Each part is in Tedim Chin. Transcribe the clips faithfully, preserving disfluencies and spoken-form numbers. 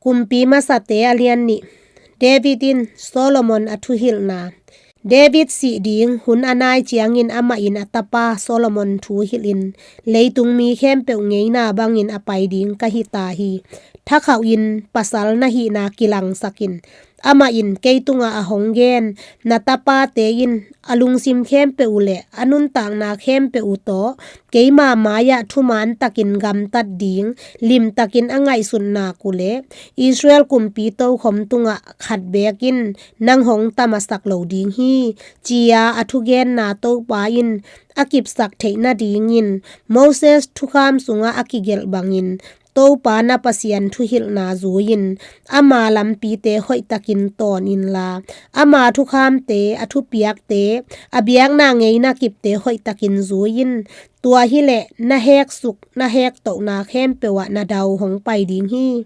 Kumpi Masate a lian nih. David in Solomon a thuhilhna. David sih ding hun a nai ciangin amah in a tapa Solomon thu hilhin, leitung mi khempeuh ngeina bangin a pai ding ka hi ta hi. Thakhauhin pasal na hihna kilangsakin, amah in kei tungah a hong gen, na tapate in a lungsim khempeuh uh le a nuntakna khempeuh uh tawh keima mai-ah thuman takin gamtat ding limtakin a ngaihsut nak uh le, Israel kumpi tokhom tungah khat beek in nang hong tamasak lo ding hi, ci-a a thugenna Topa in a kipsak theih nadingin Moses thukham sungah a kigelh bangin Topa na Pasian thuhilhna zui-in ama lampite hoihtakin tawn inla, ama thukhamte, a thupiakte, a biakna ngeina kipte hoihtakin zui-in, tua hileh na heksuk, na hektohna khempeuh ah na dau hong pai ding hi.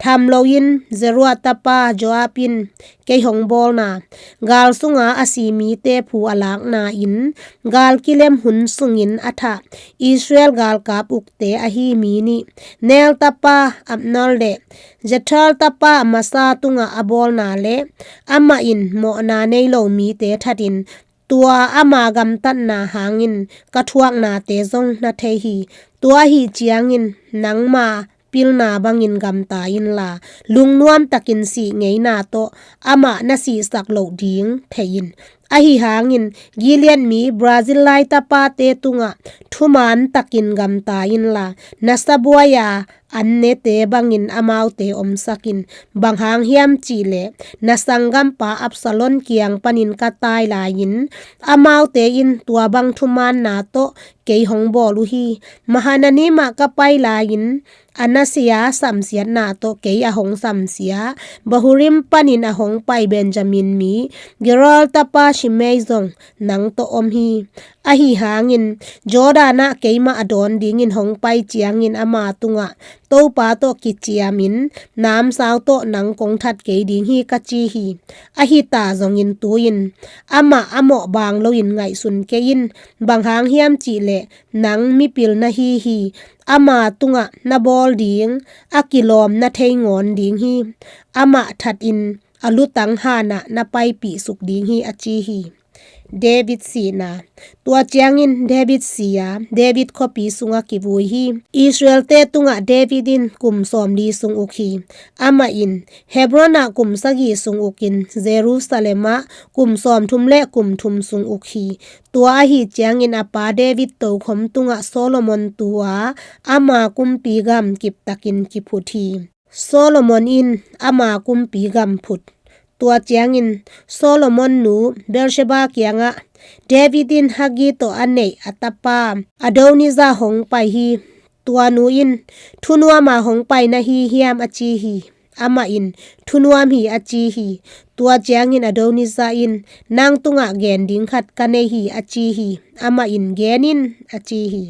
Tham loin Zeruia tapa Joab in kei hong bawlna, gal sunga a si mite phu a lakna in, gal kilem hun sungin a thah Israel galkap ukte ahi mi nih, Ner tapa Abner le Jether tapa Amasa tungah a bawlna le amah in mawhna nei lo mite thatin, tua ama gamtatna hangin ka thuaknate zong na thei hi. Tua ahi ciangin nangma pilna bangin gamta inla, lungnuam takin sih ngeina tawh amah na sihsak loh ding thei in. Ahi hangin Gilead mi Barzillai tapate tungah thuman takin gamta inla, na sabuai-a an nete bangin amaute omsakin, bang hang hiam cihleh na sanggampa Absalom kiang panin ka tai lai-in, amaute in tua bang thumanna tawh kei hong bawl uh hi. Mahanaim ah ka pai lai-in, Amasa samsiatna tawh kei a hong samsia, Bahurim panin a hong pai Benjamin mi Gera tapa Shimei zong nang tawh om hi. Ahi hangin Jordan ah keimah a dawn dingin hong pai ciangin ama tungah Topa tawh kiciamin namsau tawh nang kong that kei ding hi ka ci hi. Ahi ta zongin tu-in amah a mawh bang loin ngaihsun kei in, bang hang hiam cihleh nang mipil na hi hi. Ama tungah na bawl ding a kilawm na thei ngawn ding hi. Amah thatin a lutang hanah na paipih suk ding hi, a ci hi. David sihna. Tua ciangin David si-a, David khuapi sungah kivui hi. Israelte tungah David in kum sawmli sung uk hi. Amah in Hebron ah kum sagih sung ukin, Jerusalem ah kum sawmthum le kum thum sung uk hi. Tua ahi ciangin a pa David tokhom tungah Solomon tu-a ama kumpi gam kiptakin kiphut hi. Solomon in ama kumpi gam phut. Tua ciangin Solomon nu Bathsheba kiangah, David in Haggi tawh a neih a tapa Adonijah hong pai hi. Tua nu in, thunuama hong pai na hi hiam, a ci hi. Amah in, thunuam hi, a ci hi. Tua ciangin Adonijah in, nang tungah gen ding khat ka nei hi, a ci hi. Amah in, gen in, a ci hi.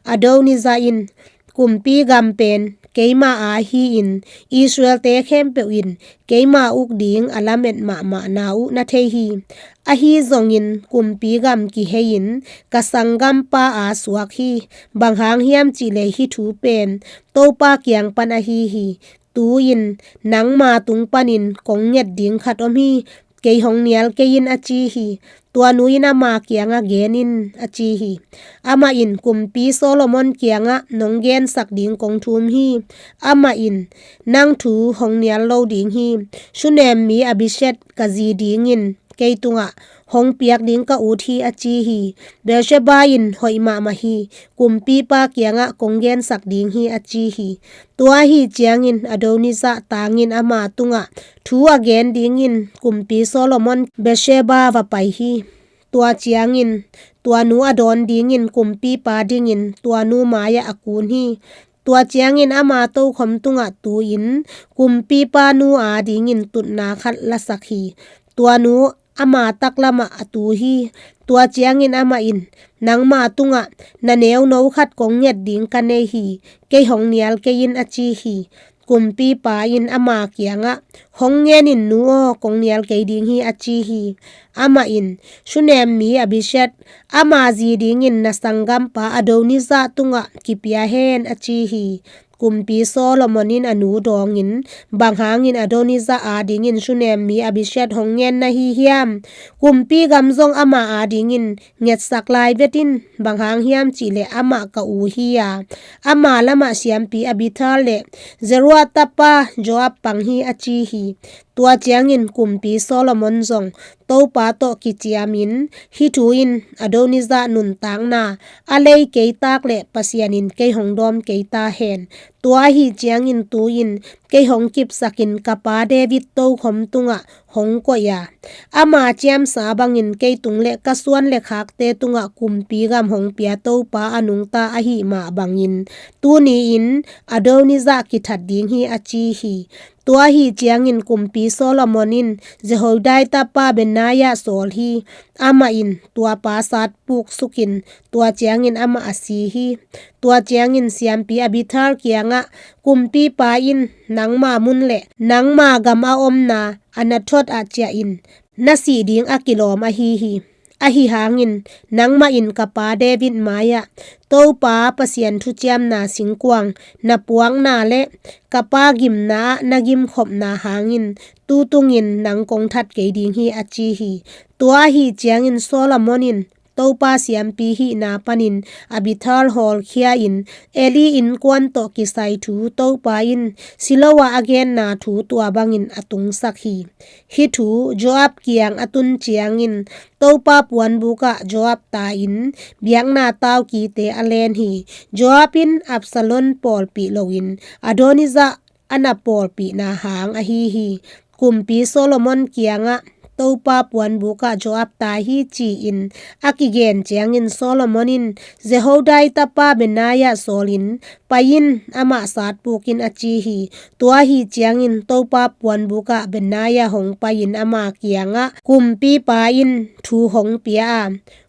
Adonijah in, kumpi gam pen keima aa hi-in, Israelte khempeuh in keima uk ding a lamet mahmahna uh na thei hi. Ahi zongin kumpi gam kihei-in ka sanggampa aa suak hi. Bang hang hiam cihleh hih thu pen Topa kiang pan ahi hi. Tu-in nangma tung panin kong nget ding khat om hi. Kei hong nial kei in, a ci hi. Tua nu in ama kiangah, gen in, a ci hi. Amah in, kumpi Solomon kiangah nong gensak ding kong thum hi. Amah in, nang thu hong nial lo ding hi. Shunem mi Abishag ka zi dingin kei tungah hong piak ding ka ut hi, a ci hi. Bathsheba in, hoih mahmah hi. Kumpipa kiangah kong gensak ding hi, a ci hi. Tua ahi ciangin Adonijah tangin ama tungah thu a gen dingin kumpi Solomon Bathsheba va pai hi. Tua ciangin tua nu a dawn dingin kumpipa dingin tua nu mai-ah a kun hi. Tua ciangin ama tokhom tungah tu-in kumpipa nu a dingin tutna khat lasak hi. Tua nu ama taklamah a tu hi. Tua ciangin amah in, nangma tungah na neuno khat kong nget ding ka nei hi. Kei hong nial kei in, a ci hi. Kumpipa in ama kiangah, hong ngen in nu aw, kong nial kei ding hi, a ci hi. Amah in, Shunem mi Abishag, ama zi dingin na sanggampa Adonijah tungah kipia hen, a ci hi. Kumpi Solomon in a nu dawngin, bang hangin Adonijah adingin sunem mi Abishag hong ngen na hi hiam? Kumpi gam zong ama adingin ngetsak lai vet in, bang hang hiam cihleh amah ka u hi a, ama lamah siampi Abiathar le Zeruia tapa Joab pang hi, a ci hi. Tua ciangin kumpi Solomon zong Topa tawh kiciamin, hih thu in Adonijah nuntakna a lei kei tak le Pasian in kei hong dawm kei ta hen. Tua ahi ciangin tu-in kei hong kipsakin ka pa David tokhom tungah hong koih a, ama ciamsa bangin kei tung le ka suan le khakte tungah kumpi gam hong pia Topa a nungta ahih mah bangin tuni-in Adonijah kithat ding hi, a ci hi. Tua ahi ciangin kumpi Solomon in Jehoiada tapa Benaia sawl hi. Amah in tua pa satpuk sukin tua ciangin amah a si hi. Tua ciangin siampi Abiathar kiangah, kumpipa in nangma mun le nangma gam a omna Anathoth ah ciah in, na sih ding a kilawm ahi hi. Ahi hangin nangmah in ka pa David mai-ah Topa Pasian thuciamna singkuang na puakna le ka pa gimna ah na gimkhopna hangin tu tungin nang kong that kei ding hi, a ci hi. Tua ahi ciangin Solomon in Topa siampi hihna panin Abiathar hawlkhia in Eli innkuan tawh kisai thu Topa in Shiloh ah a genna thu tua bangin a tungsak hi. Hih thu Joab kiang a tun ciangin Topa puanbukah Joab ta-in biakna taukite a len hi. Joab in Absalom pawlpih loin Adonijah a na pawlpihna hang ahi hi. Kumpi Solomon kiangah Topa puanbukah Joab ta hi ci-in a kigen ciangin Solomon in Jehoiada tapa Benaia sawlin, pai in, amah satpuk in, a ci hi. Tua ahi ciangin Topa puanbukah Benaia hong pai-in ama kiangah, kumpipa in thu hong pia a,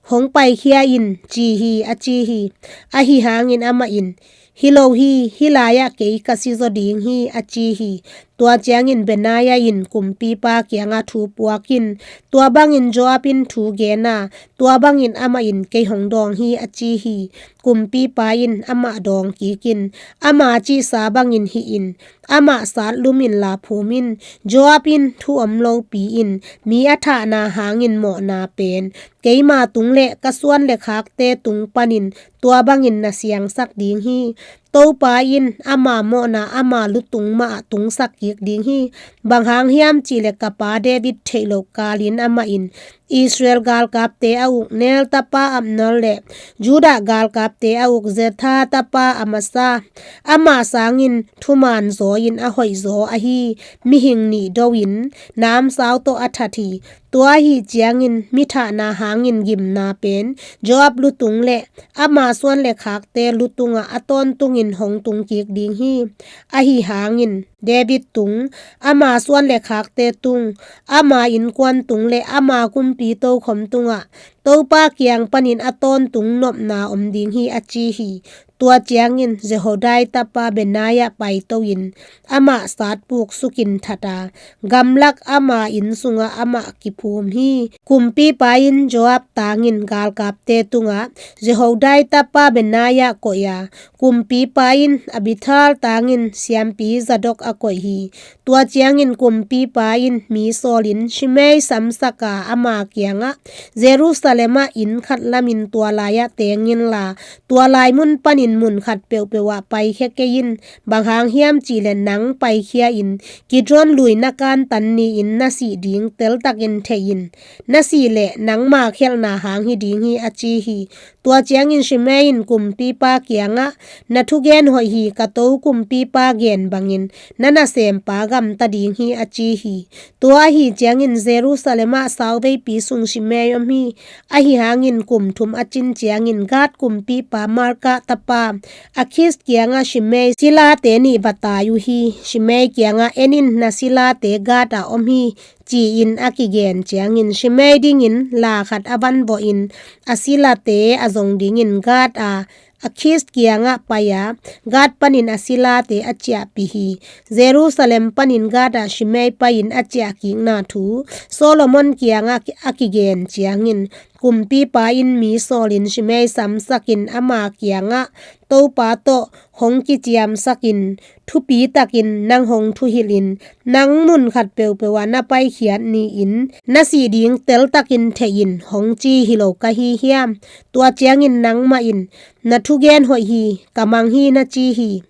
hong paikhia in ci hi, a ci hi. Ahi hangin amah in, hi lo hi, hih lai-ah kei ka si zaw ding hi, a ci hi. Tua ciangin Benaia in kumpipa kiangah thu puak in, tua bangin Joab in thu gen a, tua bangin amah in kei hong dawng hi, a ci hi. Kumpipa in amah dawng kik in, ama cihsa bangin hih in, amah satlum in la phum in, Joab in thu om lopi in mi a thahna hangin mawhna pen keima tung le ka suan le khakte tung panin tua bangin na siangsak ding hi. Topa in ama mawhna ama lutung mahah tungsak kik ding hi. Bang hang hiam cihleh ka pa David theih loh kalin amah in Israel galkapte a uk Ner tapa Abner le Judah galkapte a uk Jetha tapa Amasa, ama sangin thuman zaw-in a hoihzaw ahi mihing nih do-in namsau tawh a that hi. Tua ahi ciangin mi thahna hangin gimna pen Joab lutung le ama suan le khakte lutungah a tawntungin hong tung kik ding hi. Ahi hangin David tung, ama suan le khakte tung, ama innkuan tung le ama kumpi tokhom tungah Topa kiang panin a tawntung nopna om ding hi, a ci hi. Tua ciangin Jehoiada tapa Benaia paito-in amah satpuk sukin that a, gamlak ama inn sungah amah kiphum hi. Kumpipa in Joab tangin galkapte tungah Jehoiada tapa Benaia koih a, kumpipa in Abiathar tangin siampi Zadok a koih hi. Tua ciangin kumpipa in mi sawlin Shimei samsak a, ama kiangah, Jerusalem ah inn khat lamin tua lai-ah teng inla, tua lai mun panin mun khat peuhpeuh ah paikhia kei in. Bang hang hiam cihleh nang paikhia in Kidron lui na kantan ni-in na sih ding teltakin thei in. Na sih leh nangma khialhna hang hi ding hi, a ci hi. Tua ciangin Shimei in kumpipa kiangah, na thugen hoih hi, ka to kumpipa gen bangin na nasempa gamta ding hi, a ci hi. Tua ahi ciangin Jerusalem ah sauveipi sung Shimei om hi. Ahi hangin kum thum a cin ciangin Gath kumpipa Maaka tapa Akhis kiangah Shimei silate nih va tai uh hi. Shimei kiangah, en in, na silate Gath ah om hi, ci-in a kigen ciangin Shimei dingin la khat a van vawhin a silate a zong dingin Gath a Akhis kiangah pai a, Gath panin a silate a ciahpih hi. Jerusalem panin Gath ah Shimei pai-in a ciahkikna thu Solomon kiangah a kigen ciangin Kumpipa in mi sawlin Shimei samsakin ama kiangah, Topa tawh hong kiciamsakin, thupitakin nang hong thuhilhin, nang mun khat peuhpeuh ah na paikhiat ni-in na sih ding teltakin theihin hong ci hi lo ka hi hiam? Tua ciangin nangmah in, na thugen hoih hi, ka mang hi, na ci hi.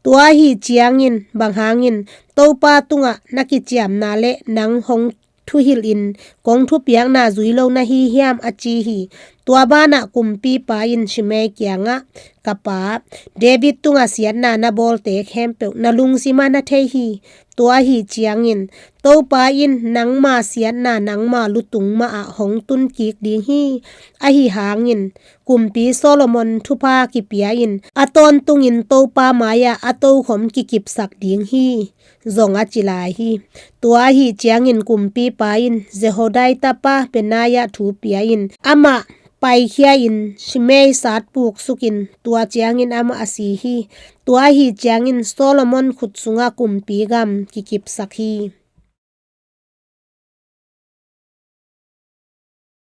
Tua ahi ciangin bang hangin Topa tungah na kiciamna le nang hong thuhilhin kong thupiakna zui lo na hi hiam, a ci hi. Tua banah kumpipa in Shimei kiangah, ka pa, David tungah siatna na bawlte khempeuh na lungsimah na thei hi. Tua ahi ciangin Topa in nangma siatna nangma lutung mahah hong tunkik ding hi. Ahi hangin kumpi Solomon thupha kipia in a tawntungin Topa mai-ah a tokhom kikipsak ding hi, zong a ci lai hi. Tua ahi ciangin kumpipa in Jehoiada tapa Benaia thu pia-in amah paikhia-in Shimei satpuk sukin tua ciangin amah a si hi. Tua ahi ciangin Solomon khut sungah kumpi gam kikipsak hi.